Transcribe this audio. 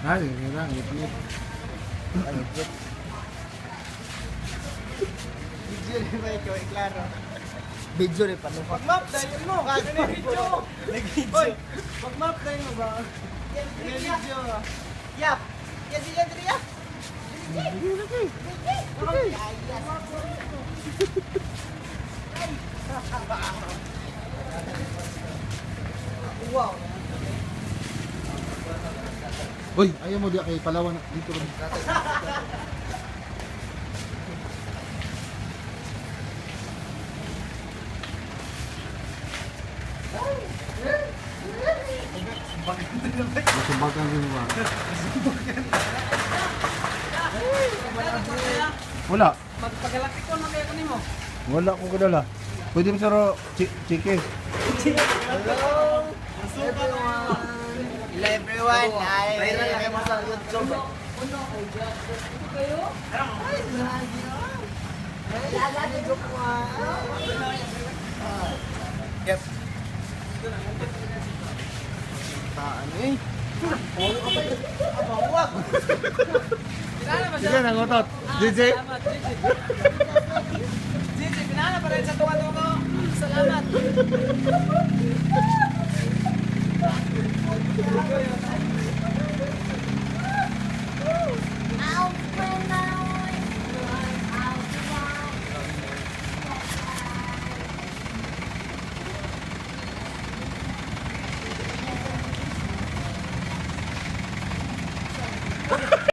Ay, nga ngit-ngit. Video ni ba ikaw, klaro. Video ni paano? Pag-map dahil mo. Video. Nag-video. Pag-map dahil mo ba? Video. Yap! Yan si Andrea! Wow! Uy, ayaw mo diya kay Palawan dito rin. Masumbagan rin ba? Wala. Magpagalaktik ko na kayo kanimo. Wala ko kadala. Pwede mo saro chike. Hello! Everyone! Hello everyone! Ay, viral na kayo sa YouTube. Ay, grabe ah. Ay, lagi ko ah. Yep. Taan eh. Abawag! Pinana ba siya? Sige, nangotot. DJ. Salamat, JJ. JJ, pinana pa rin sa tunga-tunga. Salamat.